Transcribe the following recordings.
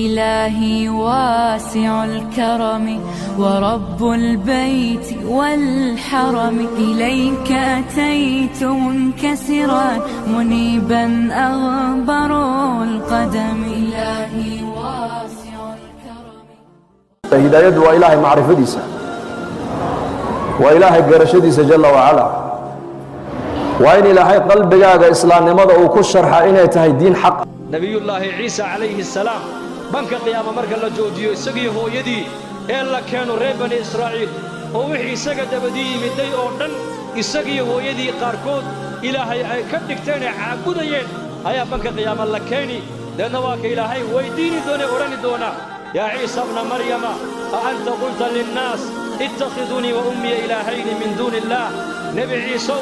إلهي واسع الكرم ورب البيت والحرم، إليك أتيت منكسرا منيبا أغبر القدم. إلهي واسع الكرم. Hidaayaddu waa Ilaahay macrifadiisa, waa Ilaahay garashadiisa jalla wacalaa, waa in Ilaahay qalbigaaga islaamnimada uu ku sharxa inay tahay diin xaq. Nebiyullaahi Ciisa calayhi salaam, banka qiyaama marka la joojiyo isagii hooyadii ee la keeno reer Bani Israa'iil oo wixii isaga dabadii yimiday oo dhan, isagii hooyadii qaarkood Ilaahay ay ka dhigteen ee caabudayeen ayaa banka qiyaama la keeni. Deedna waa ka Ilaahay weyddiini doonee odhani doona: "Yaa Ciisa bna Maryama, a anta qulta linnaas ittakhiduunii wa ummiya ilaahayni min duuni illaah?" Nebi Ciisow,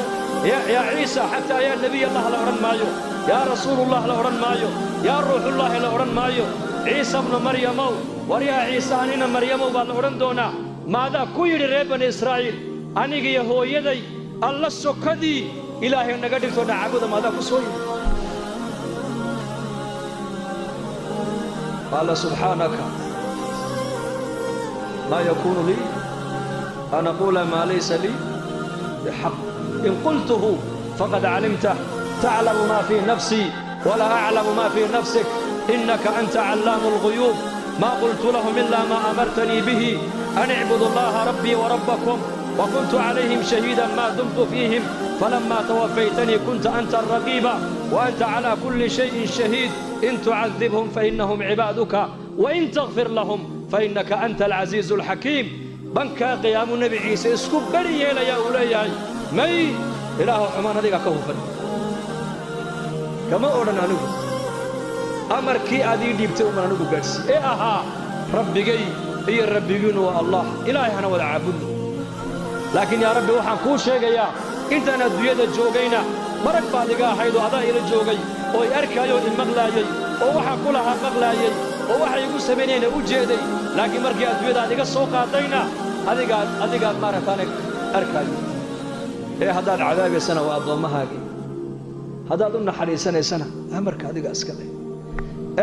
yaa Ciisa, xataa yaa Nebiy Allah la odhan maayo, yaa Rasuulullah la odhan maayo, yaa Ruuxullaahi la odhan maayo. Ciisa bnu Maryamow, war yaa Ciise anina Maryamow baa la odhan doonaa, maadaa ku yidhi reer Bani Israa'iil anigiyo hooyaday Alla sokadii Ilaahay naga dhigto dhacaabuda? Maadaa ku soo yidhi? Qaala: "Subxaanaka, maa yakuunu lii an aquula maa laysa lii bixaq, in qultuhu faqad calimtah, taclamu maa fii nafsii walaa aclamu maa fii nafsik, innaka anta callaamu alghuyuub. Maa qultu lahum ilaa maa amartanii bihi an icbudu allaha rabbii warabbakum, وكنت عليهم شهيدا ما دمت فيهم، فلما توفيتني كنت أنت الرقيب وأنت على كل شيء شهيد. إن تعذبهم فإنهم عبادك، وإن تغفر لهم فإنك أنت العزيز الحكيم." Banka qiyaamu Nebi Ciise isku beri yeelaya, uu leeyahay: "May, Ilaahu, xumaan adiga ka hufan kama odhan. Anigu amarkii aad ii dhiibtay uman anigu gaadhsii ee ahaa Rabbigay iyo Rabbigiinnu waa Allah, Ilaahay hana wada caabudno. Laakiin yaa Rabbi, waxaan kuu sheegayaa intaan adduunyada joogayna marag baad iga ahayd oo adaa ila joogay oo i arkaayoo i maqlaayey oo waxaan ku lahaa maqlaayey oo waxay igu samaynayna u jeeday. Laakiin markii adduunyada aad iga soo qaadayna adigaad maaragtaane arkaayo. Ee haddaad cadaabaysana waa addoommahaagii, haddaad u naxariisanaysana amarka adiga iska leh."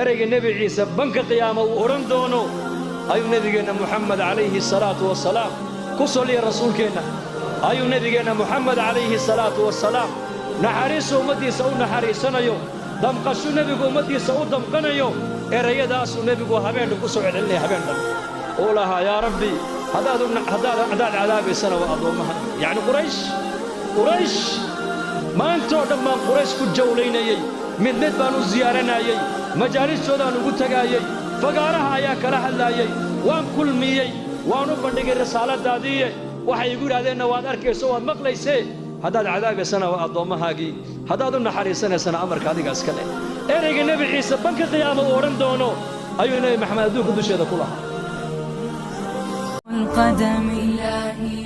Ereyga Nebi Ciise banka qiyaama uu odhan doono ayuu nebigeenna Muxamed calayhi asalaatu wasalaam ku soliya rasuulkeenna, ayuu nebigeenna Muxamed calayhi salaatu wasalaam naxariisu ummaddiisa u naxariisanayo, damqashu nebigu ummaddiisa u damqanayo, erayadaasuu nebigu habeen dhan ku soo celcelinaya, habeen dhan uu lahaa: "Yaa Rabbi, haddaad cadaabaysana waa addoommaha, yacni Quraysh. Quraysh maantoo dhan baan Quraysh ku jawlaynayey, mid mid baan u siyaaranayey, majaalistoodaan ugu tegaayey, fagaaraha ayaan kala hadlaayey, waan kulmiyey, waan u bandhigay risaaladaadiiye. Waxay igu yidhahdeenna waad arkayso, waad maqlaysee. Haddaad cadaabaysana waa addoommahaagii, haddaad u naxariisanaysana amarka adiga iska leh." Ereyga Nebi Ciise banka qiyaama uu odhan doono ayuu Nebi Maxamed adduunka dusheeda ku lahaa. القدم. إلهي